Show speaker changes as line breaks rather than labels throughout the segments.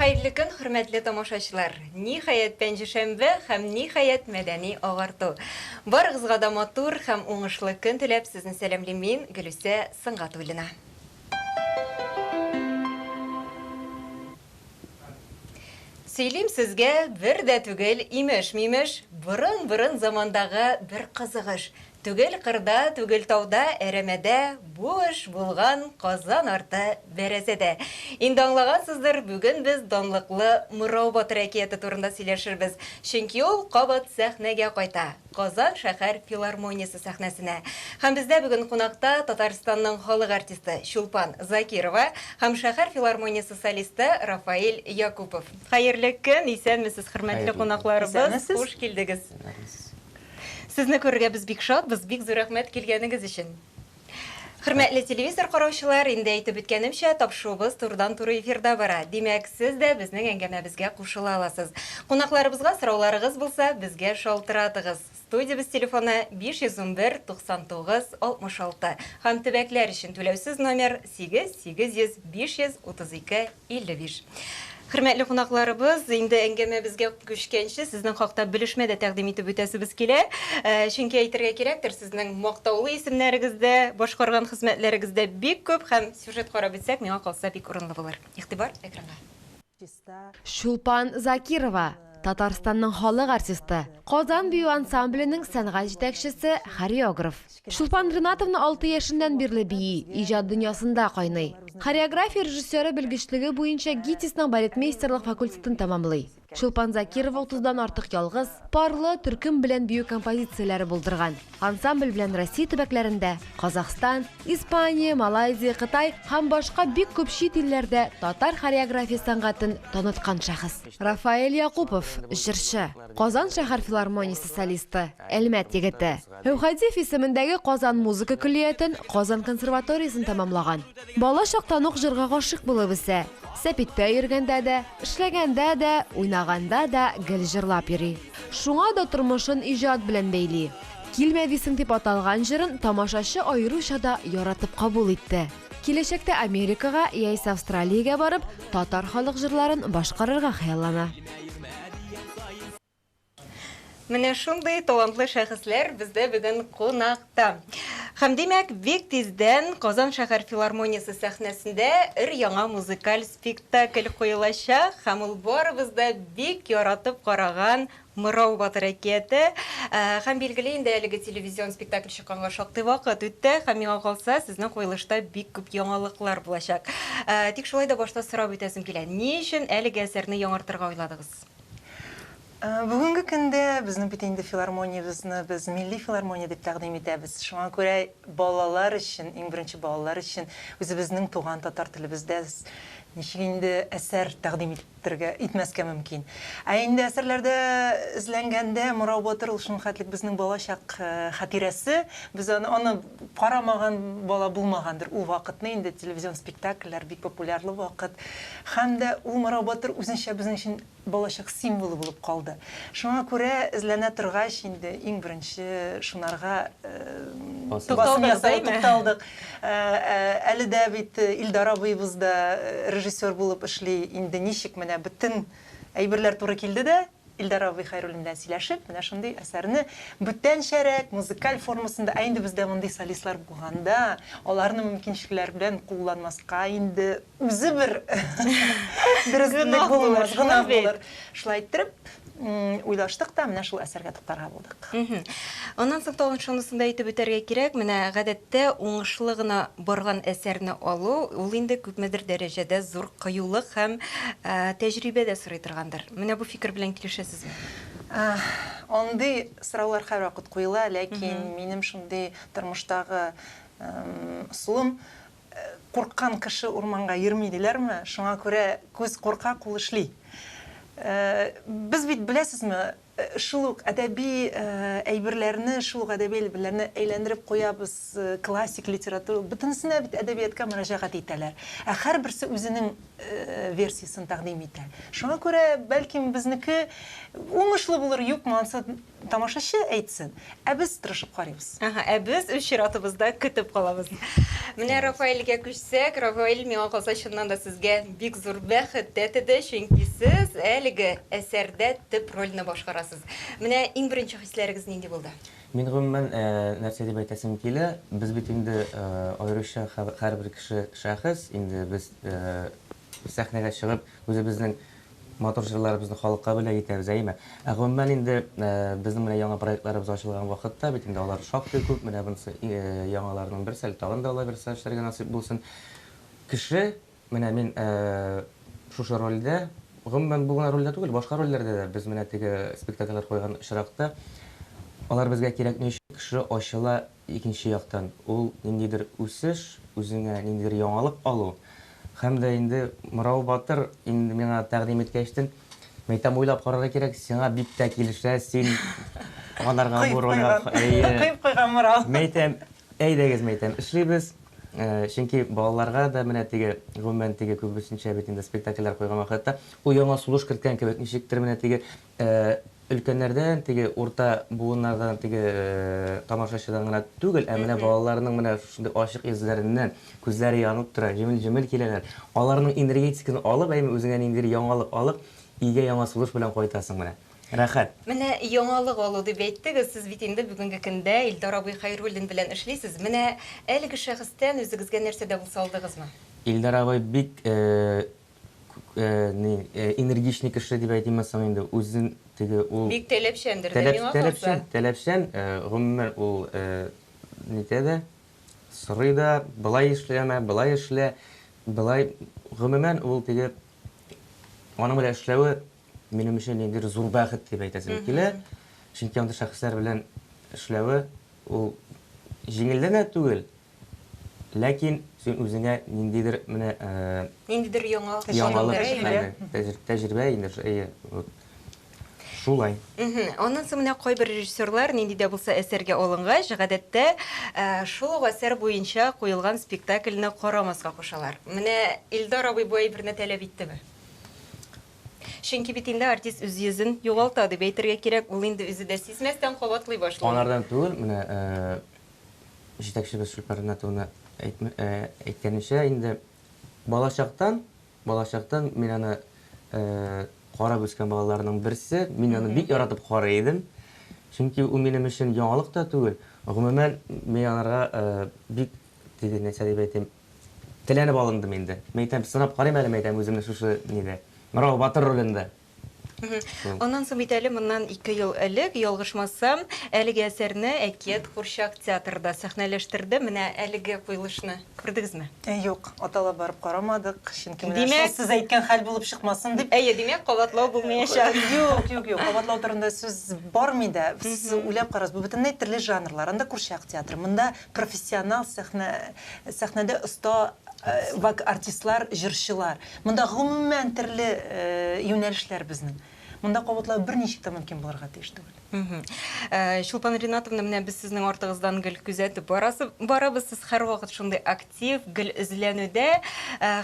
Хәерле көн, хөрмәтле тамашачылар! Ниһаять, пәнҗешәмбе һәм ниһаять мәдәни агарту. Барыгызга да матур һәм уңышлы көн теләп, сезне сәламлим мин, Гөлүсә Сөнгатуллина. Сөйлим сезгә бер дә түгел имеш-мимеш, борын-борын замандагы бер кызык эш. Түгел кырда, түгел тауда, әрәмәдә, бу эш булган Казан арты Бәрәзәдә. Инде аңлагансыздыр, бүген без данлыклы Мырау батыр әкияте турында сөйләшербез. Чөнки ул кабат сәхнәгә кайта. Казан шәһәр филармониясе сәхнәсенә. Һәм бездә бүген кунакта Татарстанның халык артисты Чулпан Закирова һәм шәһәр филармониясе солисты Рафаэль Якупов. Хәерле көн, исәнмесез, хөрмәтле кунакларыбыз, хуш килдегез. Сезне күрергә без бик шатбыз, бик зур рәхмәт килгәнегез өчен. Хөрмәтле телевизор караучылар, инде әйтеп үткәнемчә, тапшыруыбыз турыдан-туры эфирда бара. Димәк, сез дә безнең әңгәмәбезгә кушыла аласыз. Кунакларыбызга сорауларыгыз булса, безгә шалтыратыгыз. Студиябез телефоны 511 99 66 һәм төбәкләр өчен түләүсез номер 8 800 532 55. Хөрмәтле кунакларыбыз, инде әңгәмәбезгә күчкәнче, сезнең хакта белешмә дә тәкъдим итеп үтәсебез килә. Э, чөнки әйтергә кирәктер, сезнең мактаулы исемнәрегез дә, башкарган хезмәтләрегез дә бик күп һәм сюжет карап үтсәк, миңа калса, бик урынлы булыр. Игътибар экранга.
Чулпан Закирова, Татарстанның халык артисты, Казан бию ансамбленең сәнгать җитәкчесе, хореограф. Чулпан Ринатовна алты яшеннән бирле бии, иҗат дөньясында кайный. Хореография режиссеры белгечлеге буенча ГИТИСның балетмейстерлык факультетын тәмамлый. Чулпан Закирова утыздан артык ялгыз, парлы, төркем белән бию композицияләре булдырган. Ансамбль белән Россия төбәкләрендә, Казахстан, Испания, Малайзия, Кытай һәм башка бик күп чит илләрдә татар хореография сәнгатен таныткан шәхес. Рафаэль Якупов, җырчы, Казан шәһәр филармониясе солисты, Әлмәт егете. Әүхәдиев исемендәге Казан музыка көллиятен, Казан консерваториясен тәмамлаган. Бала чактан ук җырга гашыйк булып үсә. Сәпиттә йөргәндә дә, эшләгәндә дә, уйнаганда да гел җырлап йөри. Шуңа да тормышын иҗат белән бәйли. Килмә дисең дип аталган җырын тамашачы аеруча да яратып кабул итте. Киләчәктә Америкага яисә Австралиягә барып, татар халык җырларын башкарырга хыяллана.
Менә шундый талантлы шәхесләр бездә бүген кунакта. Һәм димәк, бик тиздән Казан шәһәр филармониясе сәхнәсендә өр-яңа музыкаль спектакль куелачак һәм ул барыбыз да бик яратып караган Мырау батыр әкияте. Ә, һәм билгеле инде әлеге телевизион спектакль чыкканга шактый вакыт үтте һәм миңа калса, сезнең куелышта бик күп яңалыклар булачак. Ә, тик шулай да башта сорап үтәсем килә, ни өчен әлеге әсәрне яңартырга уйладыгыз?
Бүгенге көндә безнең бит инде филармониябезне без милли филармония дип тәкъдим итәбез. Шуңа күрә балалар өчен, иң беренче балалар өчен үзебезнең туган татар телебездә ничек инде әсәр тәкъдим итергә, итмәскә мөмкин. Ә инде әсәрләрдә эзләнгәндә Морау батыр ул шулхәтлек безнең балачак хатирәсе. Без аны, аны карамаган бала булмагандыр. Ул вакытны инде телевизион спектакльләр бик популярлы вакыт. Һәм дә ул Морау батыр үзенчә безнең өчен балачак символы булып калды. Шуңа күрә эзләнә торгач, инде иң беренче шунарга басым ясауга тукталдык. Әле дә бит Илдар абыебыз да режиссер булып эшли. Инде ничек менә бөтен әйберләр туры килде дә, Илдар абый Хәйруллин белән сөйләшеп, менә шундый әсәрне бүтәнчәрәк, музыкаль формасында, ә инде бездә мондый солистлар булганда, аларны мөмкинчелекләр белән кулланмаска инде Үзе бер дөреслек булмас, гөнаһ булыр. Шулай иттереп, уйлаштык та, менә шул әсәргә туктарга булдык.
Аннан соң тагын шунысын да әйтеп үтәргә кирәк, менә гадәттә уңышлы гына барган әсәрне алу, ул инде күпмедер дәрәҗәдә зур кыюлык һәм тәҗрибә дә сорый торгандыр. Менә бу фикер белән килешәсезме?
Андый сораулар һәрвакыт куела, ләкин минем шундый тормыштагы ысулым, Курккан кеше урманга йөрми диләрме? Шуңа күрә күз курка, кул эшли. Без бит, беләсезме, шул ук әдәби әйберләрне, шул ук әдәби әйберләрне әйләндереп куябыз, классик литература, бөтенесенә бит әдәбиятка мөрәҗәгать итәләр. Ә һәрберсе үзенең версиясен тәкъдим итә. Шуңа күрә, бәлкем, безнеке уңышлы булыр, юкмы, ансы тамашачы әйтсен, ә без тырышып карыйбыз.
Әһә, ә без үз чиратыбызда көтеп калабыз. Менә Рафаэльгә күчсәк, Рафаэль, миңа калса, чыннан да сезгә бик зур бәхет тәтеде, чөнки сез әлеге әсәрдә төп рольне башкарасыз. Менә иң беренче хисләрегез нинди булды?
Мин гомумән нәрсә дип әйтәсем килә, без бит инде аеруча һәрбер кеше шәхес, инде без сәхнәгә чыгып үзебезнең матур җырларыбызны халыкка бүләк итәбез, әйеме? Ә гомумән инде безнең менә яңа проектларыбыз ачылган вакытта бит инде алар шактый күп, менә монысы яңаларның берсе, әле тагын да алла бирса эшләргә насыйп булсын. Кеше Менә мин шушы рольдә, гомумән, бу гына рольдә түгел, башка рольләрдә дә без менә теге спектакльләр куйган очракта, алар безгә кирәк ни өчен? Кеше ачыла икенче яктан. Ул ниндидер үсеш, үзеңә ниндидер яңалык алу. Һәм дә инде Мырау батыр инде миңа тәкъдим иткәчтен, мәйтәм, уйлап карарга кирәк, сиңа бик тә килешә, син анарга бу рольгә.
Әйе. Коеп куйган Мырау.
Мәйтәм, Әйдәгез, мәйтәм, эшлибез. Чөнки балаларга да менә теге, гомумән, теге күбесенчә бит инде спектакльләр куйган вакытта, ул яңа сулыш керткән кебек, ничектер менә теге өлкәннәрдән, теге урта буыннардан, теге тамашачыдан гына түгел, ә менә балаларның менә шушындый ачык йөзләреннән, күзләре янып тора, җемел-җемел киләләр. Аларның энергетикасын алып, әйме, үзеңә ниндидер яңалык алып, өйгә яңа сулыш белән кайтасың менә. Рәхәт.
Менә яңалык алу дип әйттегез, сез бит инде бүгенге көндә Илдар абый Хәйруллин белән эшлисез. Менә әлеге шәхестән үзегезгә нәрсә дә булса алдыгызмы?
Илдар абый бик ни, энергичный кеше дип әйтимме соң инде, үзен теге ул.
Бик таләпчәндер дә, миңа калса.
Таләпчән, таләпчән, гомумән ул нитә дә, сорый да, болай эшләмә, болай эшлә, болай, гомумән ул теге аның белән эшләве Минем өчен ниндидер зур бәхет дип әйтәсем килә. Чөнки андый шәхесләр белән эшләве ул җиңелдән дә түгел, ләкин син үзеңә ниндидер менә
Ниндидер яңа
яңалык, тәҗрибә инде, әйе, вот. Шулай.
Аннан соң менә кайбер режиссерлар нинди дә булса әсәргә алынгач, гадәттә, шул ук әсәр буенча куелган спектакльне карамаска кушалар. Менә Илдар абый бу әйберне таләп иттеме? Чөнки бит инде артист үз йөзен югалта, дип әйтергә кирәк, ул инде үзе дә сизмәстән кабатлый башлый.
Анардан түгел, менә җитәкчебез Шүлпән Ринатовна әйткәненчә, инде балачактан, балачактан мин аны карап үскән балаларның берсе, мин аны бик яратып карый идем. Чөнки ул минем өчен яңалык та түгел, гомумән, мин анарга бик, теге нәрсә дип әйтим, Теләнеп алындым инде. Мәйтәм, сынап карыйм әле, мәйтәм, үземне шушы нидә. Мырау батыр ролендә.
Шул. Аннан соң бит әле моннан ике ел элек, ялгышмасам, әлеге әсәрне Әкият курчак театры да сәхнәләштерде. Менә әлеге куелышны күрдегезме?
Юк, аталап барып карамадык, чөнки менә шул сез әйткән хәл булып чыкмасын дип.
Әйе, димәк, кабатлау булмаячак.
Юк, юк, юк, кабатлау турында сүз бармый да. Сез уйлап карагыз, бу бөтенләй төрле жанрлар. Анда курчак театры, монда профессионал сәхнә, сәхнәдә оста вак артистлар, җырчылар. Монда гомумән төрле юнәлешләр безнең. Монда кабатлау берничек тә мөмкин булырга тиеш түгел.
Чулпан Ринатовна, менә без сезнең артыгыздан гел күзәтеп барасы, барабыз. Сез һәрвакыт шундый актив, гел эзләнүдә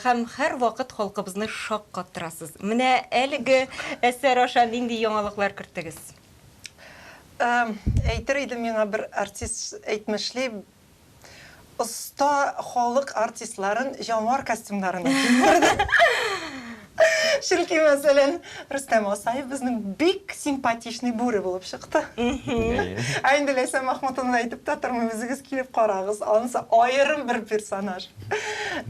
һәм һәрвакыт халкыбызны шаккаттырасыз. Менә әлеге әсәр аша нинди яңалыклар керттегез?
Әйтер идем, миңа бер артист әйтмешли, оста халык артистларын җанвар костюмнарына киендерде. Чөнки, мәсәлән, Рөстәм Асаев безнең бик симпатичный бүре булып чыкты. Ә инде Ләйсән Махмутовны әйтеп тә тормыйм, үзегез килеп карагыз, анысы аерым бер персонаж.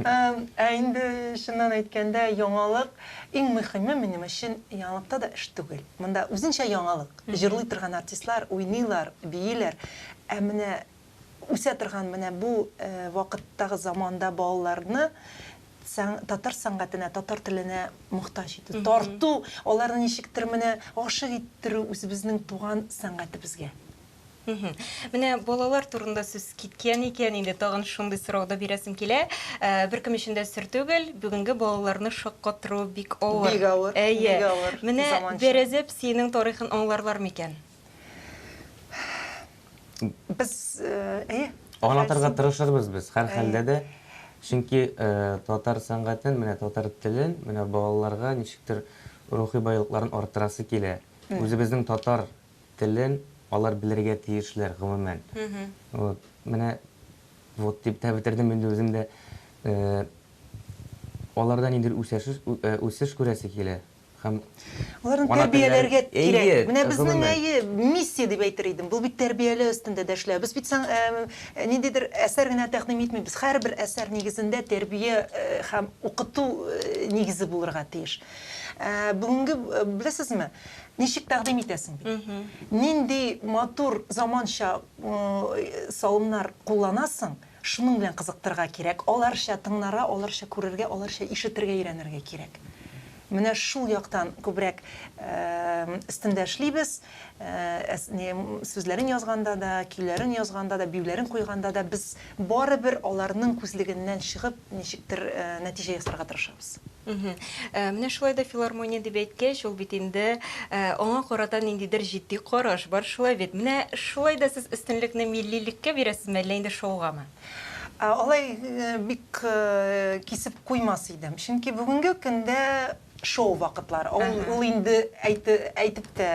Ә инде чыннан әйткәндә, яңалык, иң мөхиме минем өчен яңалыкта да эш түгел. Монда үзенчә яңалык. Җырлый торган артистлар уйныйлар, бииләр. Ә менә үсә торган менә бу вакыттагы заманда балаларны татар сәнгатенә, татар теленә мохтаҗ итү, тарту, аларны ничектер менә гашыйк иттерү үзебезнең туган сәнгатебезгә.
Менә балалар турында сүз киткән икән, инде тагын шундый сорау да бирәсем килә. Беркем өчен дә сер түгел, бүгенге балаларны шаккатыру бик авыр.
Бик авыр,
Әйе.
бик авыр.
Менә
Заманча.
Бәрәзә песиенең тарихын аңларлар микән?
Без, әйе.
Аңлатырга тырышырбыз без, һәрхәлдә дә. Чөнки татар сәнгатен, менә татар телен, менә балаларга ничектер рухи байлыкларын арттырасы килә. Үзебезнең татар телен алар белергә тиешләр, гомумән. Вот, менә вот дип тә бетердем инде үзем дә. Аларда ниндидер үсәшеш, үсеш күрәсе килә. Һәм
Аларны тәрбияләргә кирәк. Менә безнең әйе миссия дип әйтер идем. Бу бит тәрбияләү өстендә дә эшләү. Без бит ниндидер әсәр генә тәкъдим итмибез. Һәрбер әсәр нигезендә тәрбия һәм укыту нигезе булырга тиеш. Бүгенге, беләсезме, ничек тәкъдим итәсең бит. Нинди матур заманча салымнар кулланасың, шуның белән кызыктырырга кирәк. Аларча тыңнарга, аларча күрергә, аларча ишетергә өйрәнергә кирәк. Менә шул яктан күбрәк өстендә эшлибез. Сүзләрен язганда да, көйләрен язганда да, биюләрен куйганда да без барыбер аларның күзлегеннән чыгып, ничектер нәтиҗә ясарга тырышабыз.
Менә шулай да филармония дип әйткәч, ул бит инде аңа карата ниндидер җитди караш бар, шулай бит? Менә шулай да сез өстенлекне миллилеккә бирәсезме, әллә инде шоугамы?
Алай бик кисеп куймас идем. Чөнки бүгенге көндә шоу вакытлары. Ул инде әйтеп тә,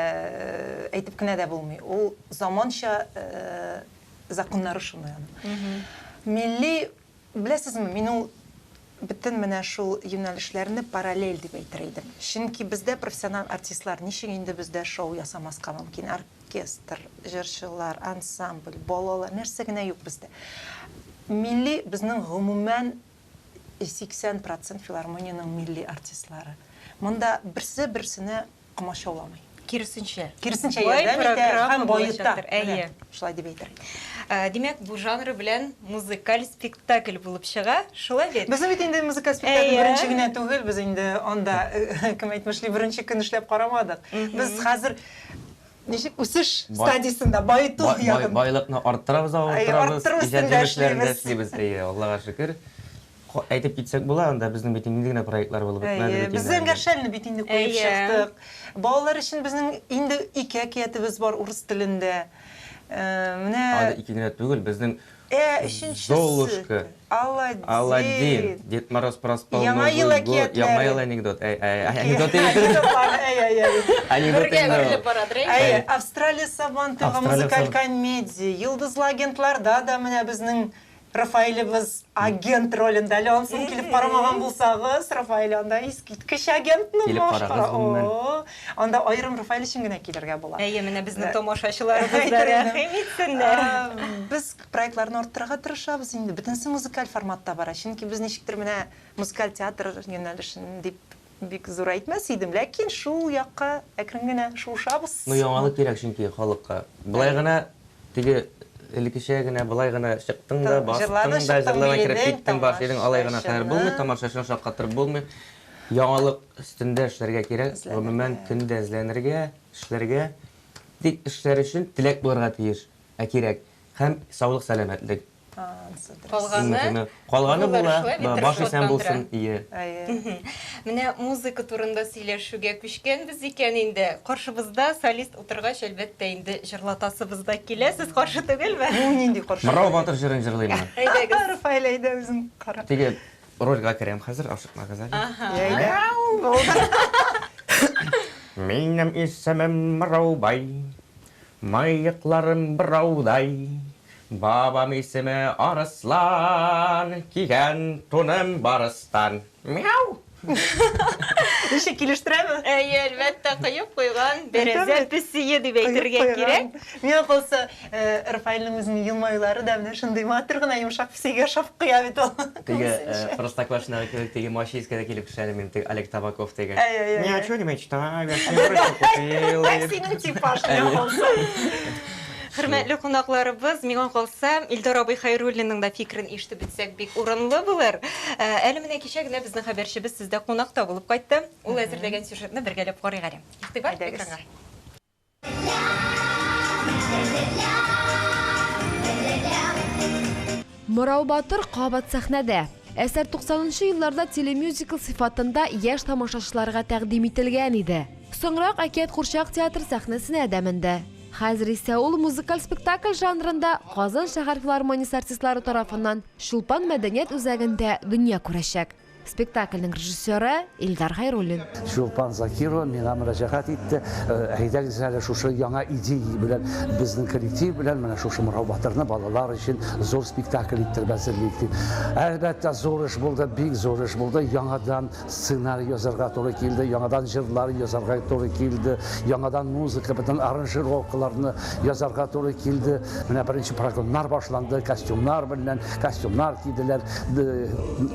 әйтеп кенә дә булмый. Ул заманча законнары шундый аның. Милли, беләсезме, мин ул бөтен менә шул юнәлешләрне параллель дип әйтер идем. Чөнки бездә профессиональ артистлар, ничек инде бездә шоу ясамаска мөмкин? Оркестр, җырчылар, ансамбль, балалар, нәрсә генә юк бездә. Милли безнең гомумән 80% филармониянең милли артистлары. Монда берсе берсенә комачауламый.
Киресенчә.
Киресенчә ярдәм итә һәм баета.
Әйе.
Шулай дип әйтер.
Димәк, бу жанры белән музыкаль спектакль булып чыга, шулай бит?
Безнең бит инде музыкаль спектакль беренче генә түгел, без инде анда, кем әйтмешли, беренче көн эшләп карамадык. Без хәзер ничек үсеш стадиясендә баету ягын.
Байлыкны арттырабыз, арттырабыз, иҗат җимешләрен дә эшлибез. Әйе, Аллага шөкер. Әйтеп китсәк була, анда безнең бит инде генә проектлар булып бетмәде бит.
Без Зәңгәр шәлне бит инде куеп чыктык. Балалар өчен безнең инде ике әкиятебез бар урыс телендә. Менә
Анда ике генә түгел, безнең
өченчесе.
Золушка,
Аладдин,
Аладдин, Дед Мороз проспал
Яңа ел
Новый год,
әкиятләре.
Яңа ел анекдот. Анекдот Анекдот
Бергә үрелеп барадыр,
әйе. Австралия Сабантуйга музыкаль комедия, Йолдызлы агентларда да менә безнең Рафаэлебез агент ролендә. Әле ансын килеп карамаган булсагыз, Рафаэль анда искиткеч агентны
Килеп карагыз, гомумән.
Анда аерым Рафаэль өчен генә килергә була.
Әйе, менә безнең тамашачыларыбыз да рәхим итсеннәр.
Без проектларны арттырырга тырышабыз инде. Бөтенесе музыкаль форматта бара. Чөнки без ничектер менә музыкаль театр юнәлешен дип бик зур әйтмәс идем, ләкин шул якка әкрен генә шуышабыз.
Ну, яңалык кирәк чөнки халыкка. Болай гына теге элеккечә генә болай гына чыктың да, бастың да, җырладың, кереп киттең, баш идең, алай гына хәер булмый, тамашачыны шаккатырып булмый. Яңалык өстендә эшләргә кирәк, гомумән көндә эзләнергә, эшләргә. Тик эшләр өчен теләк булырга тиеш, ә кирәк. Һәм саулык, сәламәтлек.
Калганы
Калганы була, баш исән булсын, ие.
Менә музыка турында сөйләшүгә күчкәнбез икән инде. Каршыбызда солист утыргач, әлбәттә инде җырлатасыбыз да килә. Сез каршы түгелме?
Нинди каршы?
Мырау батыр җырын җырлыйммы?
Әйдәгез.
Рафаэль, әйдә үзең кара.
Теге рольгә керәм хәзер, ашыкмагыз әле.
Әйдә.
Минем исемем Мыраубай, мыекларым быраудай. Бабам исеме Арыслан, кигән туным барыстан. Мяу!
Ничек килештерәме?
Әйе, әлбәттә, коеп куйган бәрәзә песие дип әйтергә кирәк.
Миңа калса, Рафаэльнең үзенең елмаюлары да менә шундый матур гына йомшак песигә ошап куя бит ул.
Теге Простоквашино кебек теге мачи искә дә килеп төшә әле минем, теге Олег Табаков дигән.
Әй-әй-әй.
Ни о чем не мечтаю, я снегурочку купил.
Синең типаж, миңа калса.
Хөрмәтле кунакларыбыз, миңа калса, Илдар абый Хәйруллинның да фикерен ишетеп бетсәк бик урынлы булыр. Әле менә кичә генә безнең хәбәрчебез сездә кунакта булып кайтты. Ул әзерләгән сюжетны бергәләп карыйк әле. Игътибар экранга.
Мырау батыр кабат сәхнәдә. Әсәр 90 елларда телемюзикл сыйфатында яшь тамашачыларга тәкъдим ителгән иде. Соңрак Әкият курчак театры сәхнәсенә дә менде. Хәзер исә ул музыкаль спектакль жанрында Казан шәһәр филармониясе артистлары тарафыннан Чулпан мәдәният үзәгендә дөнья күрәчәк. Спектакльнең режиссеры Илдар Хәйруллин.
Чулпан Закирова миңа мөрәҗәгать итте, Әйдәгез әле шушы яңа идея белән безнең коллектив белән менә шушы Мырау батырны балалар өчен зур спектакль иттереп әзерлик дип. Әлбәттә, зур эш булды, бик зур эш булды. Яңадан сценарий язарга туры килде, яңадан җырлар язарга туры килде, яңадан музыка, бөтен аранжировкаларны язарга туры килде. Менә беренче прогоннар башланды, костюмнар белән, костюмнар киделәр,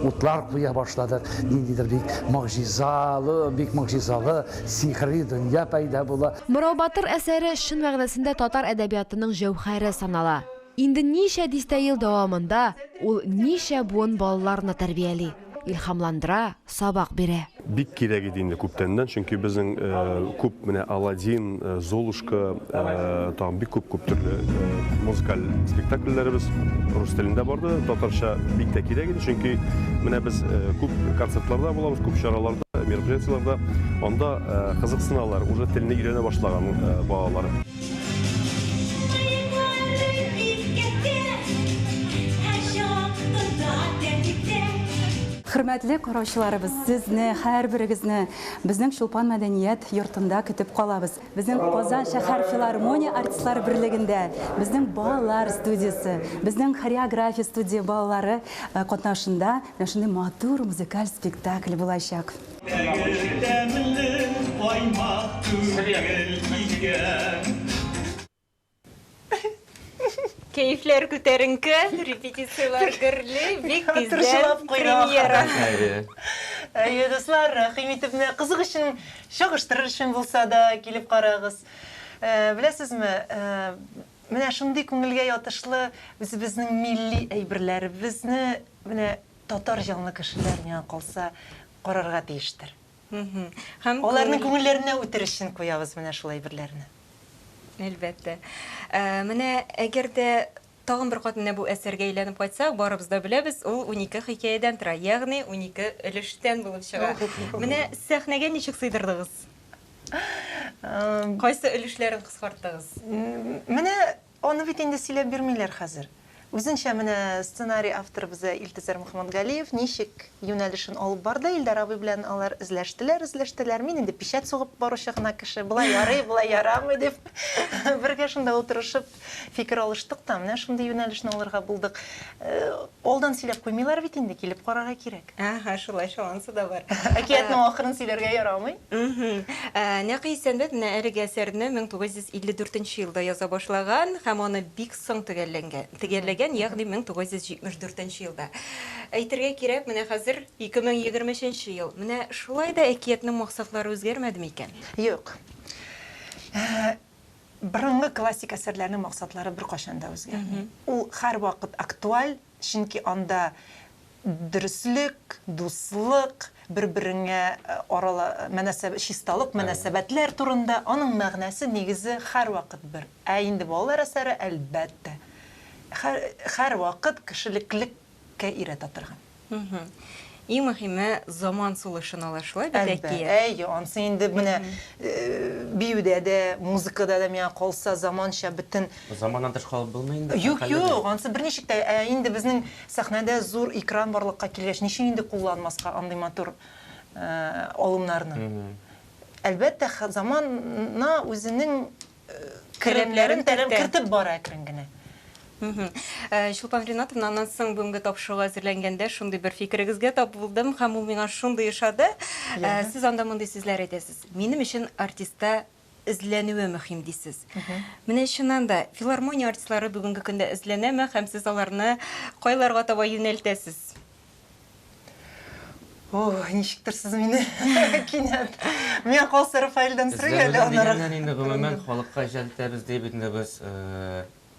утлар куя башладык. Ниндидер бик могҗизалы, бик могҗизалы, сихри дөнья пәйда була.
Мырау Батыр әсәре чын мәгънәсендә татар әдәбиятының җәүһәре санала. Инде ничә дистә ел дәвамында ул ничә буын балаларны тәрбияли, илһамландыра, сабак бирә.
Бик кирәк иде инде күптәннән, чөнки безнең күп менә Аладдин, Золушка, тагын бик күп күп төрле музыкаль спектакльләребез рус телендә барды. Татарча бик тә кирәк иде, чөнки менә без күп концертларда булабыз, күп чараларда, мероприятиеләрдә. Анда кызыксыналар, уже телне өйрәнә башлаган балалар.
Хөрмәтле караучыларыбыз, сезне, һәрберегезне безнең Чулпан мәдәният йортында көтеп калабыз. Безнең Казан шәһәр филармония артистлар берлегендә безнең балалар студиясе, безнең хореография студия балалары э, катнашында менә шундый матур музыкаль спектакль булачак.
Тәмле каймак түгел икән.
Кәефләр күтәренке, репетицияләр гөрли, бик тиздән премьера.
Әйе, дуслар, рәхим итеп, менә кызык өчен, чагыштырыр өчен булса да килеп карагыз. Э, беләсезме, э, менә шундый күңелгә ятышлы үзебезнең милли әйберләребезне менә татар җанлы кешеләр миңа калса карарга тиештер.
Һәм
аларның күңелләренә үтер өчен куябыз менә шул әйберләрне.
Әлбәттә. Ә, менә әгәр дә тагын бер кат менә бу әсәргә әйләнеп кайтсак, барыбыз да беләбез, ул 12 хикәядән тора, ягъни 12 өлештән булып чыга. Менә сәхнәгә ничек сыйдырдыгыз? Кайсы өлешләрен кыскарттыгыз?
Менә Аны бит инде сөйләп бирмиләр хәзер. Үзенчә менә сценарий авторыбыз Илтизар Мөхәммәтгалиев ничек юнәлешен алып барды, Илдар абый белән алар эзләштеләр, эзләштеләр. Мин инде пичәт сугып баручы гына кеше, болай ярый, болай ярамый дип, бергә шунда утырышып фикер алыштык та, менә шундый юнәлешне алырга булдык. Алдан сөйләп куймыйлар бит инде, килеп карарга кирәк.
Әһә, шулай, шул анысы да бар.
Әкиятнең ахырын сөйләргә ярамый.
Нәкый Исәнбәт менә әлеге әсәрне 1954 нче елда яза башлаган һәм аны бик соң төгәлләнгән, төгәлләгән, ягъни 1974 нче елда. Әйтергә кирәк, менә хәзер 2023 нче ел. Менә шулай да әкиятнең максатлары үзгәрмәде микән?
Юк. Борынгы классик әсәрләрнең максатлары беркайчан да үзгәрми. Ул һәрвакыт актуаль, чөнки анда дөреслек, дуслык, бер-береңә арала мөнәсәб, чисталык, мөнәсәбәтләр турында, аның мәгънәсе, нигезе һәрвакыт бер. Ә инде балалар әсәре, әлбәттә, һәр, һәрвакыт кешелеклеккә өйрәтә торган.
Иң мөһиме, заман сулышын ала, шулай бит,
Әкият? Әйе, ансы инде менә биюдә дә, музыкада да миңа калса, заманча бөтен.
Заманнан тыш калып булмый инде.
Юк, юк, ансы берничек тә. Ә инде безнең сәхнәдә зур экран барлыкка килгәч, ничек инде кулланмаска андый матур алымнарны? Әлбәттә, замана үзенең керемнәрен тәләм кертеп бара әкрен генә.
Чулпан Ринатовна, аннан соң бүгенге тапшыруга әзерләнгәндә шундый бер фикерегезгә тап булдым һәм ул миңа шундый ошады. Сез анда мондый сүзләр әйтәсез. Минем өчен артистта эзләнүе мөһим дисез. Менә чыннан да, филармония артистлары бүгенге көндә эзләнәме һәм сез аларны кайларга таба юнәлтәсез?
О, ничектер сез мине кинәт. Миңа калса Рафаэльдән сорыйк әле
аннары. Дигәннән инде гомумән халыкка иҗат итәбез дип инде без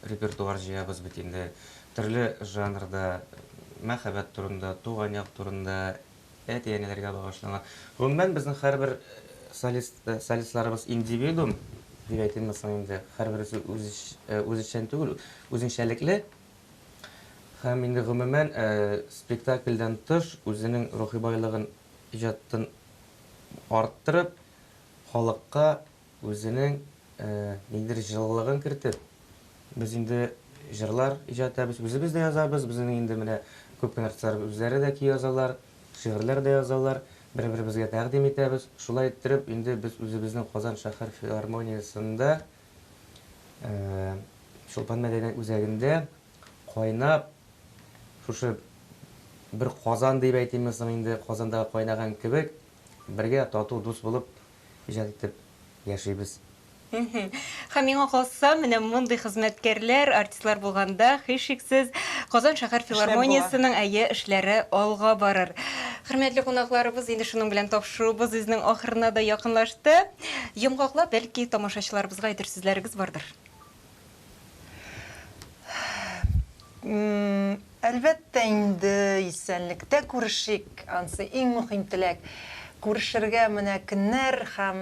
репертуар җыябыз бит инде. Төрле жанрда, мәхәббәт турында, туган як турында, әти-әниләргә багышланган. Гомумән безнең һәрбер солист, солистларыбыз индивидуум дип әйтимме соң инде, һәрбересе үзешчән түгел, үзенчәлекле. Һәм инде гомумән спектакльдән тыш үзенең рухи байлыгын, иҗатын арттырып, халыкка үзенең ниндидер җылылыгын кертеп, без инде җырлар иҗат итәбез, үзебез дә язабыз, безнең инде менә күп кенә артистлар үзләре дә көй язалар, шигырьләр дә язалар, бер-беребезгә тәкъдим итәбез. Шулай иттереп, инде без үзебезнең Казан шәһәр филармониясендә, Чулпан мәдәният үзәгендә кайнап, шушы бер казан дип әйтимме соң инде, казанда кайнаган кебек, бергә тату, дус булып иҗат итеп яшибез.
Һәм миңа калса, менә мондый хезмәткәрләр, артистлар булганда, һичшиксез, Казан шәһәр филармониясенең, әйе, эшләре алга барыр. Хөрмәтле кунакларыбыз, инде шуның белән тапшыруыбыз үзенең ахырына да якынлашты. Йомгаклап, бәлки, тамашачыларыбызга әйтер сүзләрегез бардыр?
Әлбәттә инде, исәнлектә күрешик, ансы иң мөһим теләк. Күрешергә менә көннәр һәм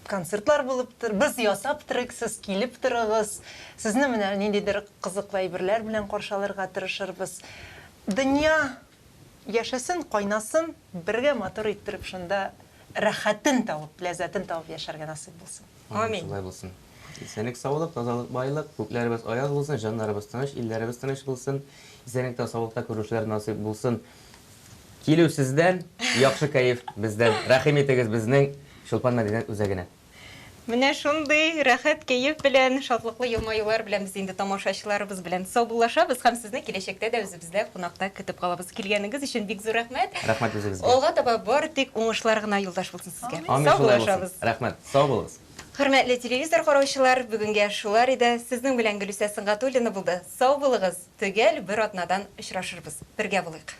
концертлар булып тор, без ясап торыйк, сез килеп торыгыз. Сезне менә ниндидер кызыклы әйберләр белән каршы алырга тырышырбыз. Дөнья яшәсен, кайнасын, бергә матур иттереп шунда рәхәтен табып, ләззәтен табып яшәргә насыйп булсын.
Амин. Шулай булсын. Исәнлек, саулык, тазалык, байлык, күкләребез аяз булсын, җаннарыбыз тыныч, илләребез тыныч булсын. Исәнлектә, саулыкта күрешүләр насыйп булсын. Килү сездән, яхшы кәеф бездән. Рәхим итегез безнең Чулпан мәдәният үзәгенә.
Менә шундый рәхәт кәеф белән, шатлыклы елмаюлар белән без инде тамашачыларыбыз белән саубуллашабыз һәм сезне киләчәктә дә үзебездә кунакта көтеп калабыз. Килгәнегез өчен бик зур рәхмәт.
Рәхмәт үзегезгә.
Алга таба бары тик уңышлар гына юлдаш булсын сезгә.
Амин, шулай булсын. Рәхмәт. Сау булыгыз.
Хөрмәтле телевизор караучылар, бүгенгә шулар иде. Сезнең белән Гөлүсә Сөнгатуллина булды. Сау булыгыз. Төгәл бер атнадан очрашырбыз. Бергә булыйк.